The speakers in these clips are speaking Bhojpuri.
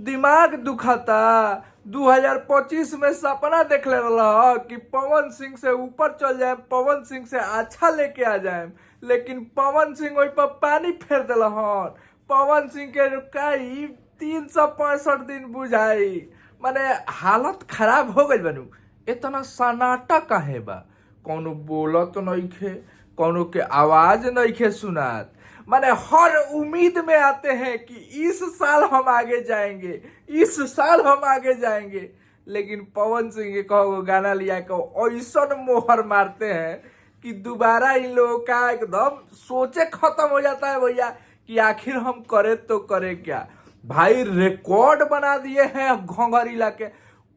दिमाग दुखता। 2025 में सपना देखले रहा कि पवन सिंह से ऊपर चल जाए, पवन सिंह से अच्छा लेके आ जाए, लेकिन पवन सिंह ओहि पर पानी फेर दिल हन। पवन सिंह के रुकाई 365 दिन बुझाई, माने हालत खराब हो गई बनू। इतना सन्नाटा काहे बा? कोनो बोलत नइखे, कोनो के आवाज नइखे सुनात। माने हर उम्मीद में आते हैं कि इस साल हम आगे जाएंगे, इस साल हम आगे जाएंगे, लेकिन पवन सिंह के कहो गाना लिया के ऐसन मोहर मारते हैं कि दोबारा इन लोगों का एकदम सोचे खत्म हो जाता है भैया, कि आखिर हम करे तो करे क्या। भाई, रिकॉर्ड बना दिए हैं घोंघरी के।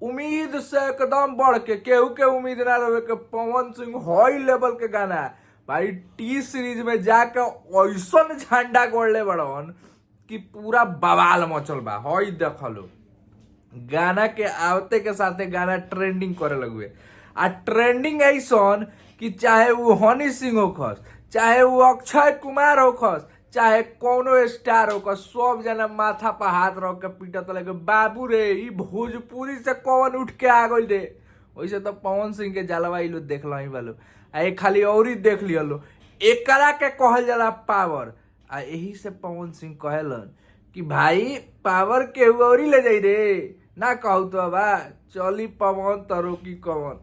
उम्मीद से एकदम बढ़ के, केहू के उम्मीद ना रहे कि पवन सिंह हाई लेवल के गाना है। भाई, टी सीरीज में जाके ऐसन झंडा गोड़ले बड़न कि पूरा बवाल मचल बा। हई देखलो, गाना के आवते के साथे गाना ट्रेंडिंग करे लगे आ ट्रेंडिंग ऐसन कि चाहे वो हनी सिंह होखस, चाहे वो अक्षय कुमार होखस, चाहे कोनो स्टार होखस, सब जना माथा पर हाथ रख के पीटत लगे, बाबू रे, ई भोजपुरी से कौन उठ के आ गइल रे? वैसे तो पवन सिंह के जलवा ई लोग देख लही बालो आ एक खाली औरी देख लियलो। एकरा के कहल जाला पावर। आ यही से पवन सिंह कहेलन कि भाई, पावर के औरी ले जाई रे ना कहू तो बा चली पवन तरो की कवन।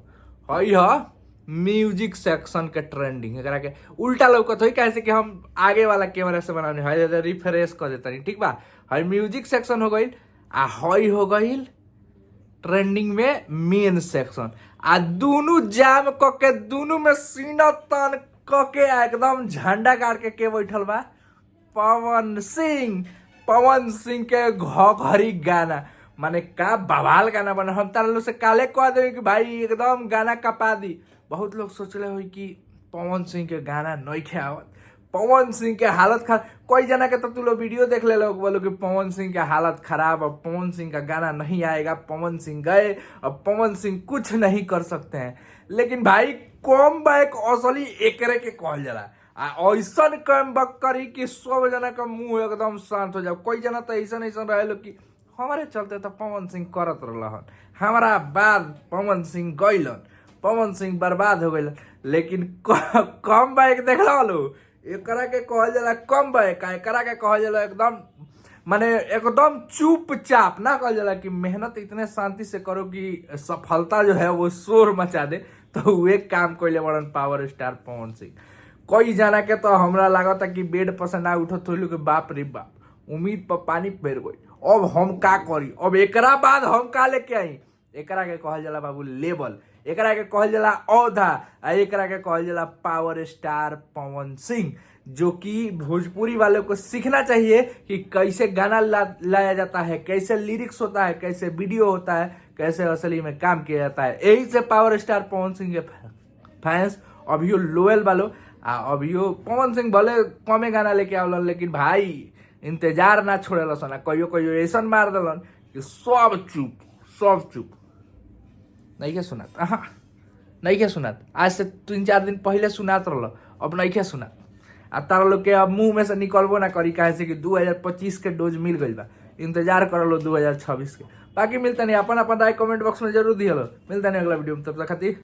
हई ह म्यूजिक सेक्शन के ट्रेंडिंग। एकरा के उल्टा लौकत होई, कैसे कि हम आगे वाला कैमरा से बनानी है, रिफ्रेश कर देता। ठीक बा, हई म्यूजिक सेक्शन हो गइल आ हई हो गइल ट्रेंडिंग में मेन सेक्शन। आ दुनू जाम क के, दुनू में सीना तान क के एकदम झंडा गाड़ के बैठल बा पवन सिंह। पवन सिंह के घरी गाना, माने का बवाल गाना बना। हम तारा लोग से काले कह दे कि भाई, एकदम गाना कपा दी। बहुत लोग सोचले होई कि पवन सिंह के गाना नइखे आवत, पवन सिंह के हालत खराब। कोई जना के तो तू लोग वीडियो देख ले लोग, बोलो कि पवन सिंह का हालत खराब, अब पवन सिंह का गाना नहीं आएगा, पवन सिंह गए, अब पवन सिंह कुछ नहीं कर सकते हैं। लेकिन भाई, कम बैक असली एकरे के कहल जाला। आ ऐसन कम बैक करी कि सब जना का मुंह एकदम शांत हो जाओ। कोई जना तो ऐसन ऐसन रहे लोग कि हमारे चलते तो पवन सिंह करत रहलन, हमारा बाद पवन सिंह गइलन, पवन सिंह बर्बाद हो गइलन। लेकिन कम बैक देख लो, एकरा के कहल जाला कम बैक। आ एकरा के कहल जाला एकदम, माने एकदम चुपचाप ना कहल जाला कि मेहनत इतने शांति से करो कि सफलता जो है वो शोर मचा दे, तो उ एक काम कइले बड़न पावर स्टार पवन सिंह। कई जना के तो हमरा लागता कि बेड पर से ना उठत होइल कि बाप रे बाप, उम्मीद पर पानी फेर गई, अब हम का करी, अब एकरा बाद हम का लेके आई? एकरा के कहल जाला बाबू लेवल, एकरा के कहल जाला औधा आ एकरा के कहल जाला पावर स्टार पवन सिंह, जो कि भोजपुरी वालों को सीखना चाहिए कि कैसे गाना लाया जाता है, कैसे लिरिक्स होता है, कैसे वीडियो होता है, कैसे असली में काम किया जाता है। यही से पावर स्टार पवन सिंह के फैंस अभियो लोयल बालो। आ अभियो पवन सिंह भले कमे गाना लेके आवलन, लेकिन भाई, इंतजार ना छोड़ेला सन। कहियो कहियो ऐसन मार देलन कि सब चुप, सब चुप। नहीं के सुनात? हाँ, नहीं के सुनात। आज से 3-4 दिन पहले सुनात रहल, अब नहीं के सुनात। आ तारा लोग के अब मुंह में से निकलबो ना करी, काहे से कि 2025 के डोज मिल गइल बा। इंतजार कर लो 2026 के। बाकी मिलता नहीं, अपन अपन राय कमेंट बॉक्स में जरूर दिहलो। मिलता नहीं अगला वीडियो में, तब तक खातिर।